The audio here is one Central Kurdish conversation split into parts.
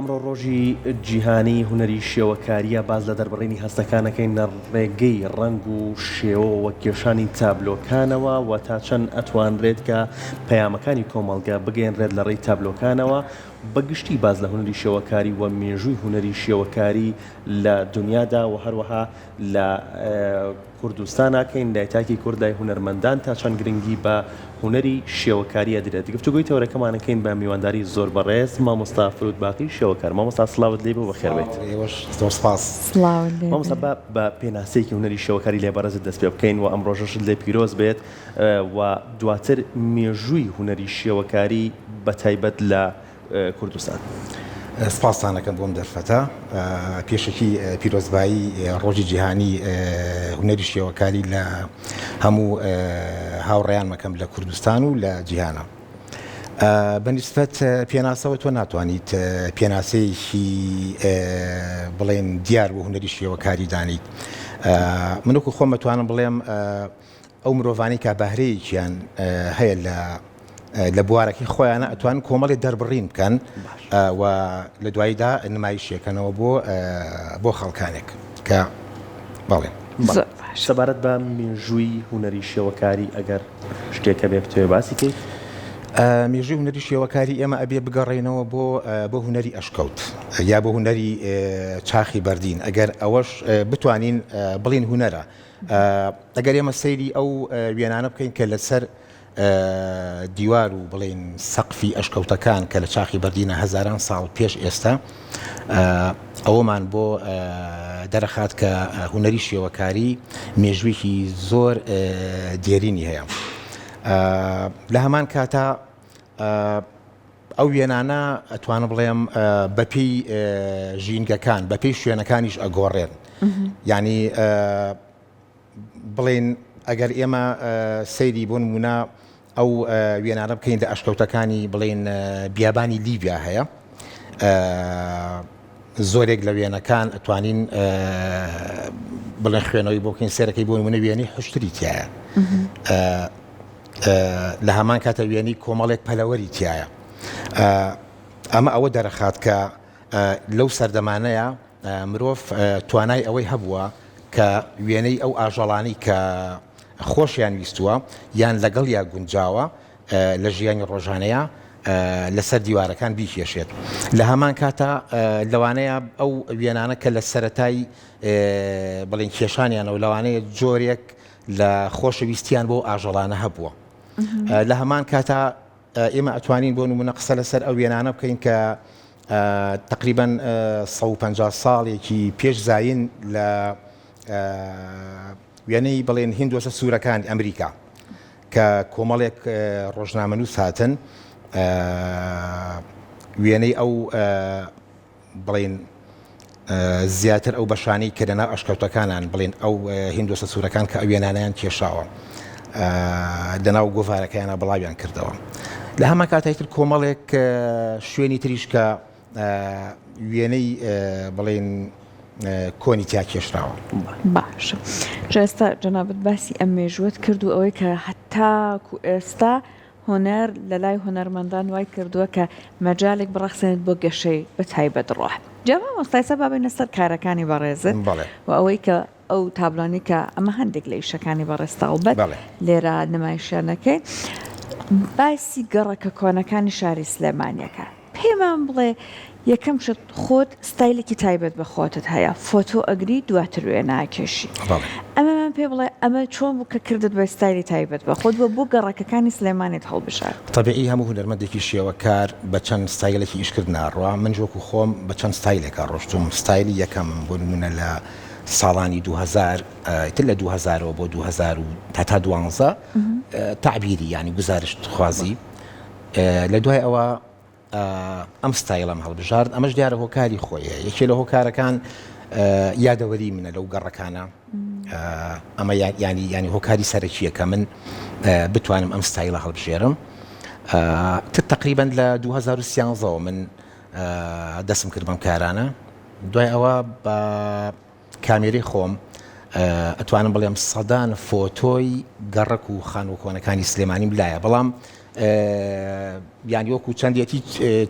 ئەمڕۆ ڕۆژی جیهانی هونەری شێوەکارییە، باس لە دەربڕینی هەستەکانەکەین لە ڕێگەی ڕەنگ و شێوە و کێشانی تابلۆکانەوە و تا چەند ئەتوانرێت کە پەیامەکانی کۆمەڵگە بگەیەنرێت لە ڕێی تابلۆکانەوە، بە گشتی باس لە هونەری شێوەکاری و مێژووی هونەری شێوەکاری لە دونیادا و هەروەها لە کوردستان ئەکەین، لای تاکی کورد، لای هونەرمەندان تا چەند گرنگی بە هونەری شێوەکاری ئەدرێت؟ گفتوگۆی تەوەرەکەمان ئەکەین بە میوانداری زۆر بەڕێز مامۆستا فرود باقی شێوەکار. مامۆستا سڵاوت لێ بێ و بەخێر بێیت. سڵاو ئێوەش زۆر سپاس. سڵاوت لێ بێ. مامۆستا با بە پێناسەیەکی هونەری شێوەکاری لای بەڕێزت دەست پێ بکەین و ئەم ڕۆژەشت لێ پیرۆز بێت و دواتر مێژووی هونەری شێوەکاری بە تایبەت لە کوردستان. سپاستان ئەکەم بۆ ئەم دەرفەتە. پێشەکی پیرۆزبایی ڕۆژی جیهانی هونەری شێوەکاری لە هەموو هاوڕێیانم ئەکەم لە کوردستان و لە جیهانە. بە نیسبەت پێناسەوە تۆ ناتوانیت پێناسەیەکی بڵێن دیار بۆ هونەری شێوەکاری دانیت. من وەکو خۆم ئەتوانم بڵێم ئەو مرۆڤانەی کە بەهرەیەکیان هەیە لە لە بوارەکەی خۆیانە ئەتوانن کۆمەڵی دەربڕین بکەن و لە دواییدا نمایشێکەنەوە بۆ بۆ خەڵکانێک کە بەڵێ. سەبارەت بە مێژووی هونەری شێوەکاری ئەگەر شتێک هەبێ بتەوێ باسی کەیت؟ مێژووی هونەری شێوەکاری ئێمە ئەبێ بگەڕێینەوە بۆ بۆ هونەری ئەشکەوت یا بۆ هونەری چاخی بەردین ئەگەر ئەوەش بتوانین بڵێین هونەرە ئەگەر ئێمە سەیری ئەو وێنانە بکەین کە لەسەر دیوار و بڵێین سەقفی ئەشکەوتەکان کە لە چاخی بەردینە هەزاران ساڵ پێش ئێستا ئەوەمان بۆ دەرەخات کە هونەری شێوەکاری مێژوویەکی زۆر دێرینی هەیە لە هەمان کاتا ئەو وێنانە ئەتوانم بڵێم بەپێی ژینگەکان بەپێی شوێنەکانیش ئەگۆڕێن یعنی بڵێن ئەگەر ئێمە سەیری بۆ نمونە ئەو وێنانە بکەین لە ئەشکەوتەکانی بڵێن بیابانی لیبیا هەیە زۆرێک لە وێنەکان ئەتوانین بڵێن خوێنەوەی بۆ بکەین سێرەکەی بۆ نمونە وێنەی حشتری تایە لە هەمان کاتە وێنەی کۆمەڵێک پەلەوەری تایە ئەمە ئەوە دەرەخات کە لەو سەردەمانەیە مرۆڤ توانای ئەوەی هەبووە کە وێنەی ئەو ئاژەڵانەی کە خۆشیان ویستووە یان لەگەڵیا گونجاوە لە ژیانی ڕۆژانەیە لەسەر دیوارەکان بیکێشێت. لە هەمان کاتا لەوانەیە ئەو وێنانە کە لە سەرەتای بڵێن کێشانیانەوە لەوانەیە جۆرێک لە خۆشەویستیان بۆ ئاژەڵانە هەبووە. لە هەمان کاتا ئێمە ئەتوانین بۆ نمونە قسە لەسەر ئەو وێنانە بکەین کە تقریبا 150 ساڵێکی پێش زین لە وێنەی بڵێن هندۆسە سوورەکان ئەمریکا کە کۆمەڵێک ڕۆژنامەنووس هاتن وێنەی ئەو بڵێین زیاتر ئەو بەشانەی کە لەناو ئەشکەوتەکانان بڵێن ئەو هیندۆسە سوورەکان کە ئەو وێنانەیان کێشاوە لەناو گۆڤارەکەیانە بڵاویان کردەوە لە هەمان کاتای تر کۆمەڵێک شوێنی تریش کە وێنەی بڵێن کۆنی تیا کێشراوە. باشە جا ئێستا جەنابت باسی ئەم مێژووەت کرد و ئەوەی کە هەتاکو ئێستا هونەر لە لای هونەرمەندان وای کردووە کە مەجالێک بڕەخسێنێت بۆ گەشەی بە تایبەت ڕۆح. جا مامۆستا ئێستا با بێینە سەر کارەکانی بەڕێزت بەڵێ. و ئەوەی کە ئەو تابلۆانەی کە ئەمە هەندێک لە ئیشەکانی بەڕێزتە ئەڵبەت بەڵێ. لێرە نمایشیان ئەکەین باسی گەڕەکە کۆنەکانی شاری سلێمانیەکە. پێمان بڵێ یەکەم شت خۆت ستایلێکی تایبەت بە خۆتت هەیە فۆتۆ ئەگری دواتر وێنە ئەکێشی بەڵێ. ئەمەمان پێ بڵێ ئەمە چۆن بوو کە کردت بە ستایلی تایبەت بە خۆت وە بۆ گەڕەکەکانی سلێمانیت هەڵبژارد؟ تەبیعی هەموو هونەرمەندێکی شێوەکار بە چەند ستایلێکی ئیشکردن ئەڕوا منیش وەکو خۆم بە چەند ستایلێکا ڕۆشتووم ستایلی یەکەمم بۆ نموونە لە ساڵانی 2000 ئیتر لە 2000 ەوە بۆ 2000 و تا تا دوانزە تەعبیری یانی گوزارشت خوازی لە دوای ئەوە ئەم ستایلەم هەڵبژارد ئەمەش دیارە هۆکاری خۆی هەیە یەکێ لە هۆکارەکان یادەوەری منە لەو گەڕەکانە ئەمە ینی ینی هۆکاری سەرەکیە کە من بتوانم ئەم ستایلە هەڵبژێرم تر تقریبا لە 2013ەوە من دەسم کرد بەم کارانە دوای ئەوە بە کامێرەی خۆم. ئەتوانم بڵێم سەدان فۆتۆی گەڕەک و خانووە کۆنەکانی سلێمانیم لایە بەڵام یانی وەکو چەندێتی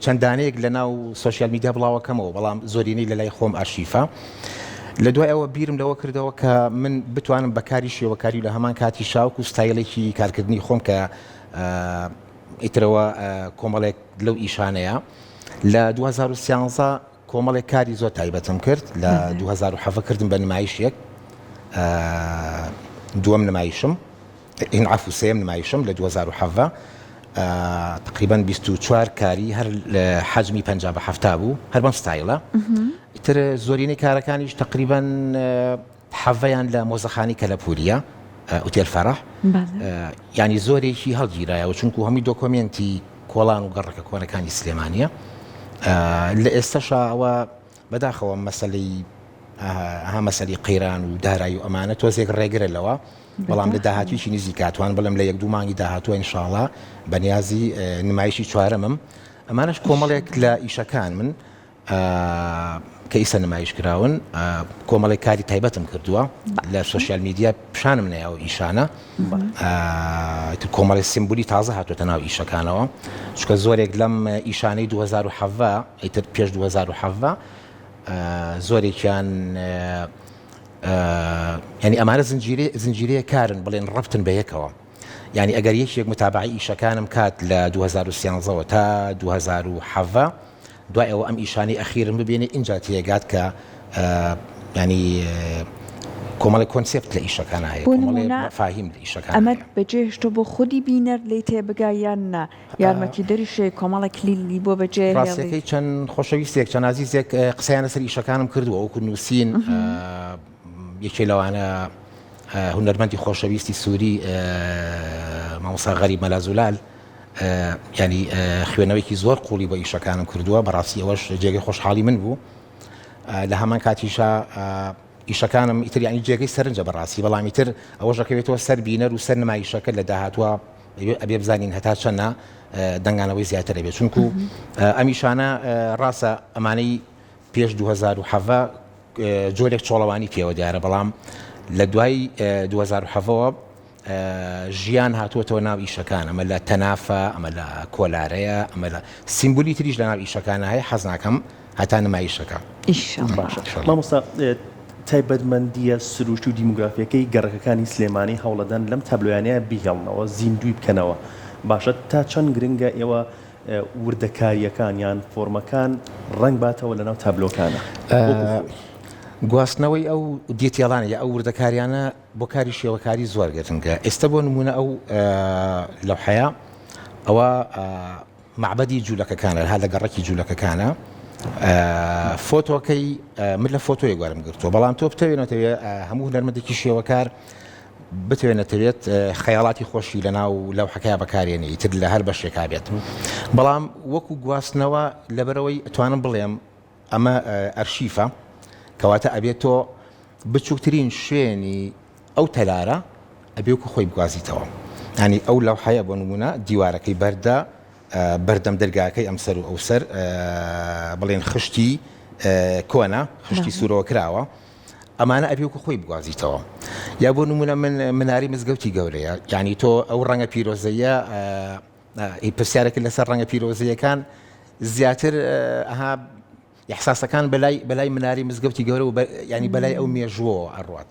چەند دانەیەک لە ناو سۆشیال میدیا بڵاوەکەمەوە بەڵام زۆرینەی لە لای خۆم ئەرشیفە لە دوای ئەوە بیرم لەوە کردەوە کە من بتوانم بەکاری شێوەکاری لە هەمان کاتی شاوک و ستایلێکی کارکردنی خۆم کە ئیترەوە کۆمەڵێک لەو ئیشانەیە لە 2013 کۆمەڵێک کاری زۆر تایبەتم کرد لە 2017 کردم بە نمایشێک دووەم نمایشم ئین عەفو سێیەم نمایشم لە 2017 تقریبا 24 کاری هەر لە حەجمی 50 بە 70 بوو هەر بەم ستایلە ئیتر زۆرینەی کارەکانیش تقریبا حەڤەیان لە مۆزەخانەی کەلەپوریە ئوتێل فەرەح یانی زۆرێکی هەڵگیرایەوە چونکو هەمووی دۆکۆمێنتی کۆڵان و گەڕەکە کۆنەکانی سلێمانیە لە ئێستەشا ئەوە بەداخەوە مەسلەی ئەها مەسەلی قەیران و دارایی و ئەمانە تۆزێک ڕێگرە لەوە بەڵام لە داهاتویی نزیکاتوان بڵێم لە یەک دوو مانگی داهاتوە ئینشاڵا بەنیازی نمایشی چوارەمم ئەمانەش کۆمەڵێک لە ئیشەکان من کە ئیسە نمایش کراون کۆمەڵێک کاری تایبەتم کردووە لە سۆشیال میدیا پیشانم نەیاوە ئیشانە کۆمەڵی سیمبولی تازە هاتوێتە ناو ئیشەکانەوە چکە زۆرێک لەم ئیشانەی 2017 ئیتر پێش 2017 زۆرێکیان ینی ئەمانە زنجیرەیە کارن بڵێن ڕفتن بە یەکەوە یعنی ئەگەر یەکێک متابعی ئیشەکانم کات لە 2013ەوە تا 2017 دوای ئەوە ئەم ئیشانەی ئەخیرم ببینێ ئینجا تێگات کە ینی کۆمەڵی کۆنسێپت لە ئیشەکان هەیە بۆ نمونە فاهیم لە ئیشەکان ئەمەت بەجێهێشتۆ بۆ خودی بینەر لێی تێبگا یان نا یارمەتیدەریشە کۆمەڵێک کلیلی بۆ بەجێ هێڵی؟ ڕاستیەکەی چەند خۆشەویستێک چەند ئازیزێک قسەیان لەسەر ئیشەکانم کردووە وەکو نووسین یەکێ لەوانە هونەرمەندی خۆشەویستی سووری مامۆستا غەریب مەلا زولال یانی خوێنەوەیکی زۆر قوڵی بۆ ئیشەکانم کردووە بەڕاستی ئەوەش جێگەی خۆشحاڵی من بوو لە هەمان کاتیشا ئیشەکانم ئیتر ینی جێگەی سەرنجە بەڕاستی بەڵام ئیتر ئەوەش دەکەوێتەوە سەر بینەر و سەر نمایشەکە لە داهاتوە ئەبێ بزانین هەتا چەنە دەنگانەوەی زیاتر ئەبێت چونکو ئەمیشانە ڕاستە ئەمانەی پێش 2017 جۆرێک چۆڵەوانی پێوە دیارە بەڵام لە دوای 2017ەوە ژیان هاتووەتەوە ناو ئیشەکان، ئەمە لە تەنافە، ئەمە لە کۆلارەیە، ئەمە لە سیمبولی تریش لە ناو ئیشەکانە هەیە، حەز ناکەم هەتا نمایشەکە. ئیشەڵا. باشە مامۆستا تایبەتمەندییە سروشتی و دیمۆگرافییەکەی گەڕەکەکانی سلێمانی هەوڵەدەن لەم تابلۆیانەیا بیهێڵنەوە زیندووی بکەنەوە باشە تا چەند گرنگە ئێوە وردەکارییەکان یان فۆرمەکان ڕەنگ باتەوە لەناو تابلۆکانا وەکو خۆی؟ گواستنەوەی ئەو detail انە یا ئەو وردەکاریانە بۆ کاری شێوەکاری زۆر گرنگە ئێستا بۆ نمونە ئەو لەوحەیە ئەوە مەعبەدی جوولەکەکانە ها لە گەڕەکی جوولەکەکانە فۆتۆکەی من لە فۆتۆیەک وەرم گرتووە بەڵام تۆ بتەوێت نەتەوێت هەموو هونەرمەندێکی شێوەکار بتەوێت نەتەوێت خەیاڵاتی خۆشی لە ناو لەوحەکەیا بەکارێنێ ئیتر لە هەر بەشێکا بێت بەڵام وەکو گواستنەوە لەبەرەوەی ئەتوانم بڵێم ئەمە ئەرشیفە کەواتە ئەبێت تۆ بچوکترین شوێنی ئەو تەلارە ئەبێ وەکو خۆی بگوازیتەوە یانی ئەو لەوحەیە بۆ نمونە دیوارەکەی بەردە بەردەم دەرگاکەی ئەم سەر و ئەو سەر بڵێن خشتی کۆنە خشتی سوورەوە کراوە ئەمانە ئەبێ وەکو خۆی بگوازیتەوە یا بۆ نمونە من مناری مزگەوتی گەورەیە یانی تۆ ئەو ڕەنگە پیرۆزەیە پرسیارەکە لەسەر ڕەنگە پیرۆزەیەکان زیاتر ئەها ئیحساسەکان بەلای بەلای مناری مزگەوتی گەورە و ینی بەلای ئەو مێژووەوە ئەڕوات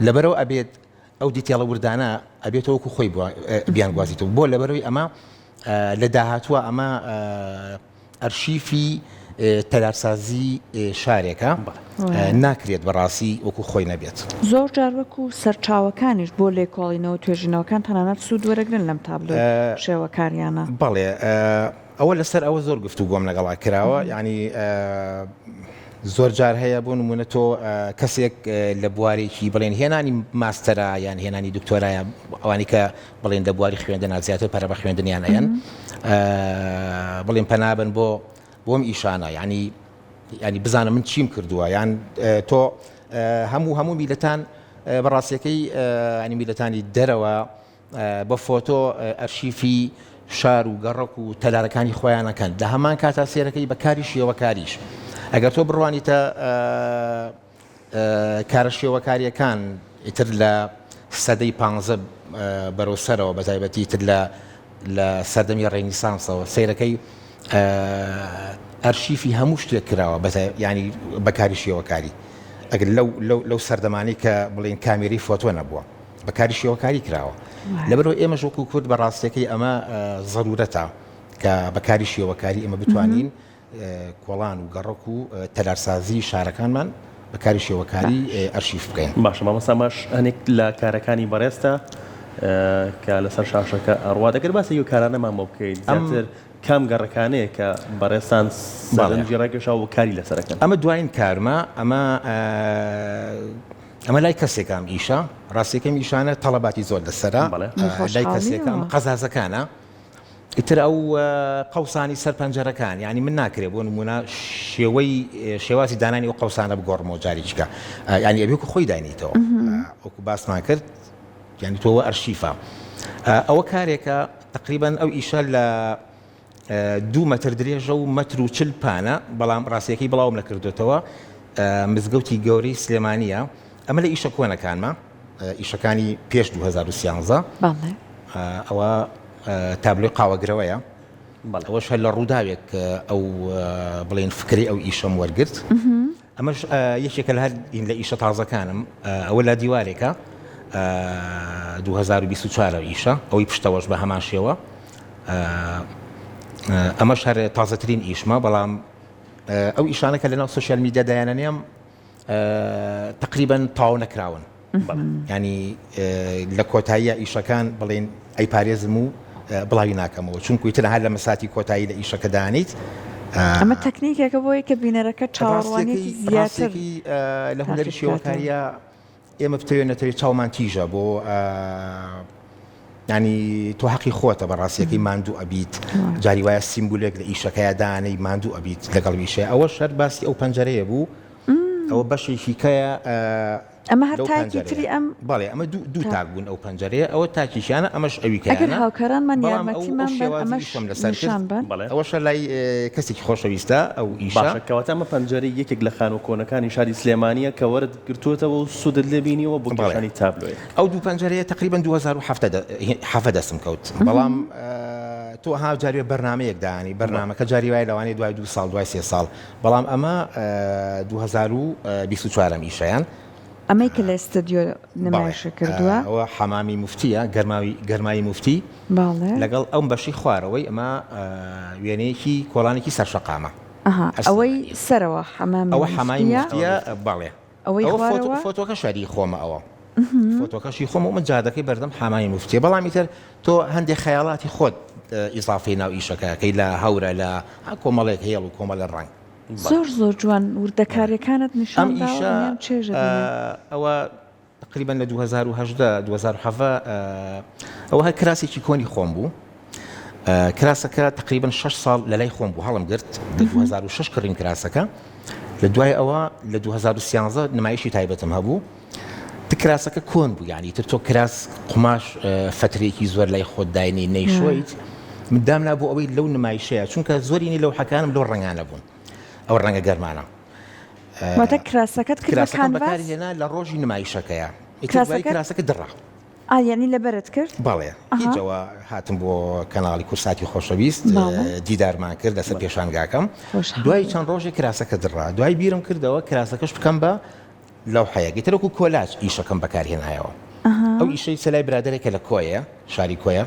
لەبەرەوە ئەبێت ئەو detail ە وردانە ئەبێتەوە وەکو خۆی بیان گوازیتەوە بۆ لەبەرەوەی ئەمە لە داهاتووە ئەمە ئەرشیفی تەلارسازی شارێکە ناکرێت بەڕاستی وەکو خۆی نەبێت. زۆر جار وەکو سەرچاوەکانیش بۆ لێکۆڵینەوە و توێژینەوەکان تەنانەت سوود وەرەگرن لەم تابلۆ شێوەکاریانە. بەڵێ ئەوە لەسەر ئەوە زۆر گفتوگۆم لەگەڵا کراوە یانی زۆر جار هەیە بۆ نمونە تۆ کەسێک لە بوارێکی بڵێن هێنانی ماستەرا یان هێنانی دکتۆرایە ئەوانی کە بڵێن لە بواری خوێندنا زیاتر پەرە بە خوێندنیان ئەیەن بڵێن پەنابن بۆ بۆم ئیشانە ینی ینی بزانە من چیم کردووە یان تۆ هەموو هەموو میلەتان بەڕاستەکەی ینی میلەتانی دەرەوە بە فۆتۆ ئەرشیفی شار و گەڕەک و تەلارەکانی خۆیان ئەکەن لە هەمان کاتا سێرەکەی بە کاری شێوەکاریش ئەگەر تۆ بڕوانیتە. کارە شێوەکاریەکان ئیتر لە سەدەی پانزە بەرەو سەرەوە بە تایبەتی ئیتر لە لە سەردەمی ڕێنیسانسەوە سەیرەکەی ئەرشیفی هەموو شتێک کراوە بە ینی بەکاری شێوەکاری ئەگەر لەو لەو لەو سەردەمانی کە بڵین کامێری فۆتۆ نەبووە بەکاری شێوەکاری کراوە لەبەرەوە ئێمەش وەکو کورد بە ڕاستیەکەی ئەمە زەرورەتە کە بەکاری شێوەکاری ئێمە بتوانین کۆڵان و گەڕەک و تەلارسازی شارەکانمان بە کاری شێوەکاری ئەرشیف بکەین. باشە مامۆستا ئەمەش هەنێک لە کارەکانی بەڕێزتە کە لەسەر شاشەکە ئەڕوات ئەگەر باسێکی ئەو کارانەمان بۆ بکەیت زیاتر کام گەڕەکانەیە کە بەڕێزتان سەرنجی ڕاکێشاوە و کاری لەسەر ئەکەن؟ ئەمە دوایین کارمە ئەمە ئەمە لای کەسێکە ئەم ئیشە ڕاستیەکەی ئەم ئیشانە تەڵەباتی زۆر لەسەرە لای کەسێکە ئەم قەزازەکانە ئیتر ئەو قەوسانی سەر پەنجەرەکان یانی من ناکرێ بۆ نمونە شێوەی شێوازی دانانی ئەو قەوسانە بگۆڕمەوە جارێکیکە یانی ئەبێ وەکو خۆی داینیتەوە وەکو باسمان کرد یانی تۆوە ئەرشیفە ئەوە کارێکە تقریبا ئەو ئیشە لە دوو مەتر درێژە و مەتر و چل پانە بەڵام ڕاستیەکەی بڵاوم نەکردوێتەوە مزگەوتی گەورەی سلێمانیە ئەمە لە ئیشە کۆنەکانمە ئیشەکانی پێش 2013 ئەوە تابلۆی قاوەگرەوەیە ئەوەش هەر لە ڕووداوێک ئەو بڵێن فکری ئەو ئیشەم وەرگرت ئەمەش یەکێکە لە هەر لە ئیشە تازەکانم ئەوە لە دیوارێکە 2024 ئیشە ئەوەی پشتەوەش بە هەمان شێوە ئەمەش هەر تازەترین ئیشمە بەڵام ئەو ئیشانە کە لەناو سوسیال میدیا دایانەنێم تەقریبەن تەواو نەکراون ینی لە کۆتاییە ئیشەکان بڵێن ئەی پارێزم و بڵاوی ناکەمەوە چونکوی تر هەر لە مەساتی کۆتایی لە ئیشەکە دانیت ئەمە تەکنیکێکە بۆیە کە بینەرەکە چاوەڕوانیەکی زیاتر لە هونەری شێوەکاریە ئێمە بتەوێ نەتەوێ چاومان تیژە بۆ ینی تۆ حەقی خۆتە بە ڕاستیەکەی ماندوو ئەبیت جاری وایە سیمبولێک لە ئیشەکەیا دانەی ماندوو ئەبیت لەگەڵ ویشێ ئەوە شەر باسی ئەو پەنجەرەیە بوو ئەوە بەشێکی کەیە ئەمە هەر تاکی تری ئەم بەڵێ ئەمە دوو تاک بوون ئەو پەنجەرەیە ئەوە تاکیشیانە ئەمەش ئەوی کە ئەگەر هاوکارانمان یارمەتیمان بەن ئەمەش لەسەر ئەوەشە لای کەسێکی خۆشەویستە ئەو ئیشە. باشە کەواتە ئەمە پەنجەرەی یەکێک لە خانووە کۆنەکانی شاری سلێمانییە کە وەرت گرتووەتەوە و سوودت لێ بینیوە بۆ کێشانی تابلۆیەک. ئەو دوو پەنجەرەیە تەقریبەن 2017 دەستم کەوت بەڵام تۆ ها جاری بەرنامەیەک دانی بەرنامەکە جاری وایە لەوانەیە دوای دوو ساڵ دوای سێ ساڵ بەڵام ئەمە 2024 ئەم ئیشەیان. ئەمەی کە لە ستەدیۆ نمایشی کردووە. ئەوە حەمامی موفتیە، گەرماوی گەرماوی موفتی. بەڵێ. لەگەڵ ئەم بەشەی خوارەوەی ئەمە وێنەیەکی کۆڵانێکی سەر شەقامە. ئەها ئەوەی سەرەوە حەمامی موفتیە. ئەوە حەمامی موفتیە بەڵێ. ئەوەی خوارەوە. فۆتۆکەش هەر خۆمە ئەوە. فۆتۆکەشی خۆمە و من جادەکەی بەردەم حەمامی موفتیە بەڵام ئیتر تۆ هەندێک خەیاڵاتی خۆت ئیزافەی ناو ئیشەکە ئەکەی لە هەورە لە کۆمەڵێک هێڵ و کۆمەڵێک ڕەنگ. زۆر زۆر جوان وردەکاریەکانت نیشان ئەم داوە ئیشە دڵنیام چێژ ئەبینێ. ئەوە تقریبا لە 2018 2017 ئەوە هەر کراسێکی کۆنی خۆم بوو کراسەکە تقریبا 6 ساڵ لە لای خۆم بوو هەڵم گرت لە 2006 کڕیم کراسەکە لە دوای ئەوە لە 2013 نمایشی تایبەتم هەبوو کراسەکە کۆن بوو یانی تر تۆ کراس قوماش فەترەیەکی زۆر لای خۆت داینی نەیشۆیت من دامنا بۆ ئەوەی لەو نمایشەیە چونکە زۆرینەی لەوحەکانم لەو ڕەنگانە بوون ئەو ڕەنگە گەرمانە واتە کراسەکەت کرد بە کراسەکەم کانڤاس؟ بەکارهێنا لە ڕۆژی نمایشەکەیە ئیتر دوای کراسەکەت کراسەکە دڕا ئا یانی لەبەرت کرد؟ بەڵێ ئەها. هیچ ئەوە هاتم بۆ کەناڵی کورساتی خۆشەویست بەڵێ. دیدارمان کرد لەسەر پێشانگاکەم خۆشحاڵ دوای بووم. چەند ڕۆژێک کراسەکە دڕا دوای بیرم کردەوە کراسەکەش بکەم بە لەوحەیەک ئیتر وەکو کۆلاج ئیشەکەم بەکار هێنایەوە ئەو ئیشەی سەلای برادەرێکە لە کۆیە شاری کۆیە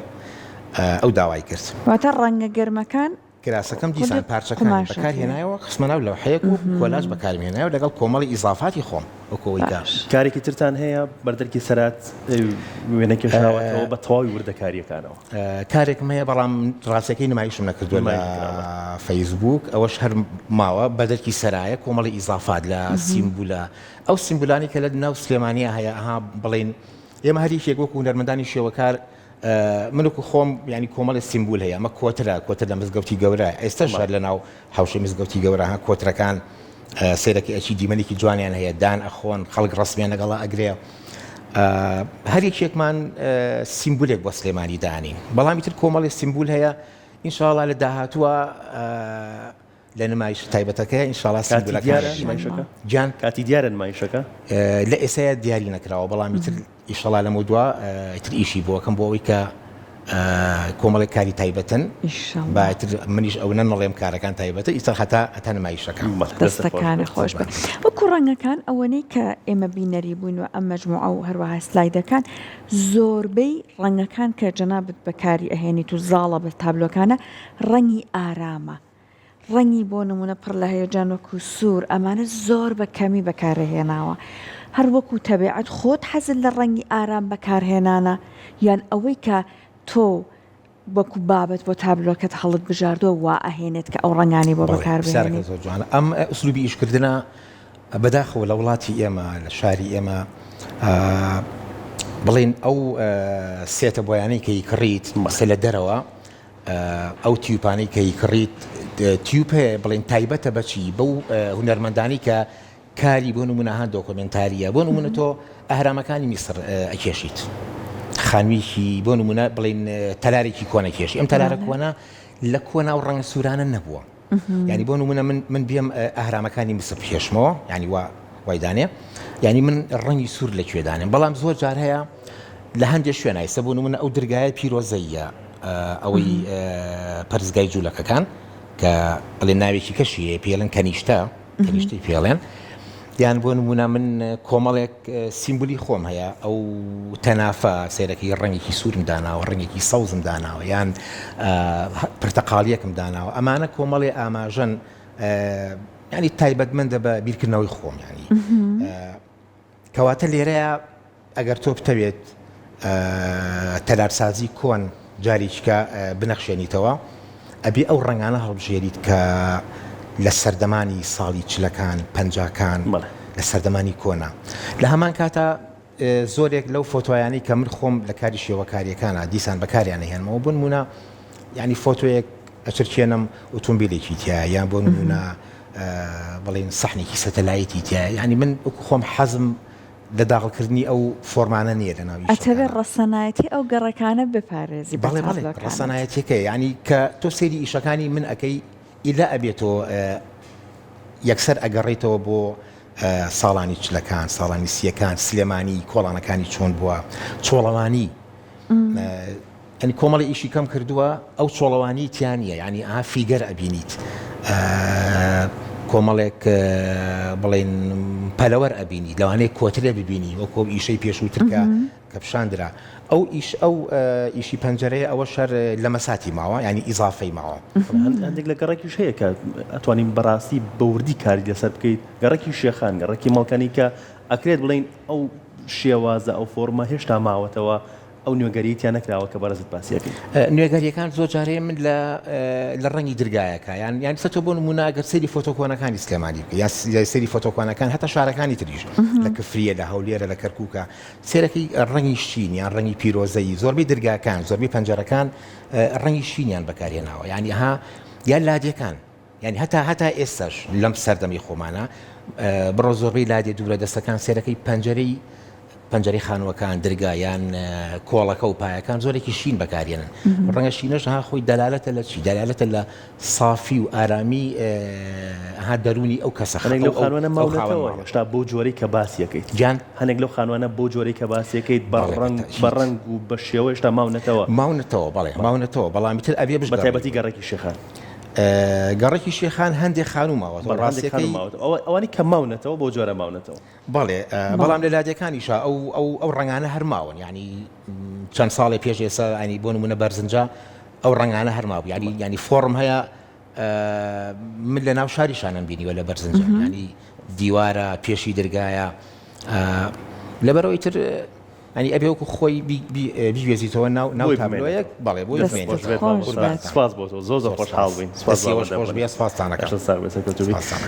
ئەو داوای کرد. واتە ڕەنگە گەرمەکان کراسەکەم خودی دیسان پارچەکانی قوماشەکەیە. بەکار هێنایەوە خستمە ناو لەوحەیەک و کۆلاج بەکارم هێنایەوە لەگەڵ کۆمەڵی ئیزافاتی خۆم وەکو ئەوەی کە. باش. کارێکی ترتان هەیە بەردەرکی سەرات وێنە کێشاوەتەوە بە تەواوی وردەکارییەکانەوە؟ کارێکم هەیە بەڵام ڕاستیەکەی نمایشم نەکردووە لە فەیسبووک ئەوەش هەر ماوە بەدەرکی سەرایە کۆمەڵی ئیزافات لە سیمبولە ئەو سیمبولانی کە لە ناو سلێمانیا هەیە ئەها بڵین ئێمە هەریکێک وەکو هونەرمەندانی شێوەکار منکو خۆم ینی کۆمەڵی سیمبول هەیە ئەمە کۆترە کۆتر لە مزگەوتی گەورە ئێستا شار لە ناو حەوشەی مزگەوتی گەورە ها کۆترەکان سەیرەکەی ئەچی دیمەنێکی جوانیان هەیە دان ئەخۆن خەڵک ڕەسمیان لەگەڵا ئەگرێ هەر یەکێکمان سیمبولێک بۆ سلێمانی دانین بەڵام ئیتر کۆمەڵی سیمبول هەیە ئینشاءڵا لە داهاتووە. لە نمایشە تایبەتەکەیا ئینشاڵا کاتی سیمبولەکان دیارە ئەبینن. نمایشەکە؟ گیان؟ کاتی دیارە نمایشەکە؟ لە ئێسایا دیاری نەکراوە بەڵام ئیتر ئیشەڵا لەمەودوا ئیتر ئیشی بۆ ئەکەم بۆ ئەوەی کە کۆمەڵێک کاری تایبەتن با ئیشەڵا. ئیتر منیش ئەونە نەڵێم کارەکان تایبەتە ئیتر هەتا هەتا نمایشەکە. بەڵێ دەستت خۆش دەستەکانت بێت. خۆش بێت. وەکو ڕەنگەکان ئەوەنەی کە ئێمە بینەری بووین و ئەم مەجموعە و هەروەها سلایدەکان زۆربەی ڕەنگەکان کە جەنابت بەکاری ئەهێنیت و زاڵە بە تابلۆکانە ڕەنگی ئارامە ڕەنگی بۆ نمونە پڕ لە هەیەجان وەکو سوور ئەمانە زۆر بە کەمی بەکارهێناوە هەر وەکو تەبیعەت خۆت حەزت لە ڕەنگی ئارام بەکارهێنانە یان ئەوەی کە تۆ وەکو بابەت بۆ تابلۆکەت هەڵت بژاردووە وا ئەهێنێت کە ئەو ڕەنگانەی بۆ بەڵێ بەکار پرسیارەکە بهێنیت؟ زۆر جوانە ئەم ئوسلوبی ئیشکردنە بەداخەوە لە وڵاتی ئێمە لە شاری ئێمە بڵێن ئەو سێتە بۆیانەی کە یکڕیت مەسە لە دەرەوە ئەو تیوپانەی کە یکڕیت تیوپ هەیە بڵێن تایبەتە بەچی بەو هونەرمەندانی کە کاری بۆ نمونە هان دۆکۆمێنتاریە بۆ نمونە تۆ ئەهرامەکانی میسر ئەکێشیت خانوویەکی بۆ نمونە بڵین تەلارێکی کۆنە کێشی ئەم تەلارە کۆنە لە کۆنا و ڕەنگە سوورانە نەبووە ینی بۆ نمونە من من بێم ئەهرامەکانی میسر بکێشمەوە ینی وا وای دانێ ینی من ڕەنگی سوور لە کوێ دانێم بەڵام زۆر جار هەیە لە هەندێک شوێن ئایسە بۆ نمونە ئەو درگایە پیرۆزەیە ئەوەی پەرستگای جوولەکەکان کە بڵێ ناوێکی کەشی هەیە پێڵن کەنیشتە کەنیشتەی پێڵێن یان بۆ نمونە من کۆمەڵێک سیمبولی خۆم هەیە ئەو تەنافە سەیرەکەی ڕەنگێکی سوورم داناوە ڕەنگێکی سەوزم داناوە یان پرتەقاڵیەکم داناوە ئەمانە کۆمەڵێ ئاماژەن ینی تایبەتمەندە بە بیرکردنەوەی خۆم ینی کەواتە لێرەیا ئەگەر تۆ بتەوێت تەلارسازی کۆن جارێکیکە بنەخشێنیتەوە ئەبێ ئەو ڕەنگانە هەڵبژێریت کە لە سەردەمانی ساڵی چلەکان پەنجاکان لە سەردەمانی کۆنا لە هەمان کاتا زۆرێک لەو فۆتۆیانەی کە من خۆم لە کاری شێوەکاریەکانە دیسان بەکاریان هێنمەوە بۆ نمونە ینی فۆتۆیەک ئەچرکێنم ئۆتۆمبیلێکی تیا یان بۆ نمونە بڵێین سەحنێکی سەتەلایتی تیایە یانی من وەکو خۆم حەزم لە داغڵکردنی ئەو فۆرمانە نییە لە ناو ئەتەوێ ئیشەکانا. ڕەسەنایەتی ئەو گەڕەکانە بپارێزی بە بەڵێ بەڵێ تابلۆکانت. ڕەسەنایەتیەکەیە یانی کە تۆ سەیری ئیشەکانی من ئەکەی ئیلا ئەبێ تۆ یەکسەر ئەگەڕێیتەوە بۆ ساڵانی چلەکان ساڵانی سیەکان سلێمانی کۆڵانەکانی چۆن بووە چۆڵەوانی یانی کۆمەڵی ئیشی کەم کردووە ئەو چۆڵەوانی تیا نییە یانی ئا فیگەر ئەبینیت کۆمەڵێک بڵێن پەلەوەر ئەبینیت لەوانەیە کۆترێ ببینی وەکو ئەو ئیشەی پێشووتر کە کە پیشاندرا ئەو ئیش ئەو ئیشی پەنجەرەیە ئەوە شەر لە مەساتی ماوە ینی ئیزافەی ماوە هەندێک لە گەڕەکیش هەیە کە ئەتوانین بەڕاستی بە وردی کاری لەسەر بکەیت گەڕەکی شێخان گەڕەکی مەڵکەنی کە ئەکرێت بڵین ئەو شێوازە ئەو فۆرمە هێشتا ماوەتەوە ئەو نوێگەریەی تیا نەکراوە کە بەڕێزت باسی ئەکەی. نوێگەریەکان زۆر جار هەیە من لە لە ڕەنگی درگایەکە یان یان سە تۆ بۆ نموونە ئەگەر سەیری فۆتۆ کۆنەکانی سلێمانی بکەی یان سەیری فۆتۆ کۆنەکان هەتا شارەکانی تریش لە کفریە لە هەولێرە لە کەرکووکە سێرەکەی ڕەنگی شین یان ڕەنگی پیرۆزەیی زۆربەی درگاکان زۆربەی پەنجەرەکان ڕەنگی شینیان بەکارهێناوە یانی ها یان لادێکان یانی هەتا هەتا ئێستاش لەم سەردەمی خۆمانە بڕۆ زۆربەی لادێ دوورە دەستەکان سێرەکەی پەنجەرەی پەنجەرەی خانووەکان درگا یان کۆڵەکە و پایەکان زۆرێکی شین بەکارێنن ڕەنگە شینەش ها خۆی دەلالەتە لە چی دەلالەتە لە صافی و ئارامی ها دەرونی ئەو کەسە هەنێک لەو خانوانە ماونەتەوە هێشتا بۆ جۆرەی کە باسیەکەیت گیان هەنێک لەو خانوانە بۆ جۆرەی کە باسیەکەیت بە ڕەنگ بە ڕەنگ و بە شێوە هێشتا ماونەتەوە ماونەتەوە بەڵێ ماونەتەوە بەڵام ئیتر ئەبێ بە تایبەتی گەڕەکی شێخان گەڕەکی شێخان هەندێ خانوو ماوەتەوە بەڵێ هەندێک خانوو ڕاستیەکەی ماوەتەوە ئەوە ئەوانەی کە ماونەتەوە بەو جۆرە ماونەتەوە. بەڵێ بەڵام لە لادێکانیشا ئەو ئەو ئەو ڕەنگانە هەر ماون یانی چەند ساڵێ پێش ئێستا ینی بۆ نمونە بەرزنجە ئەو ڕەنگانە هەر مابوو ینی ینی فۆڕم هەیە من لە ناو شاریشانم بینیوە لە بەرزنجە ینی دیوارە پێشی درگایە لەبەرەوەی تر یانی ئەبێ وەکو خۆی بیگوێزیتەوە ناو ناو بۆی تابلۆیەک بمێنێتەوە. بەڵێ بۆی دەست بمێنێتەوە خۆش بێت خۆش مامۆستا بێت. سپاس بۆ تۆ زۆر زۆر زۆر خۆشحاڵ سپاس. بووین سپاس دەستی ئێوەش بۆ خۆش بێ سپاستان ئەکەم لەشت ساغ بێ سەرکەوتوو بی. سپاستان ئەکەم.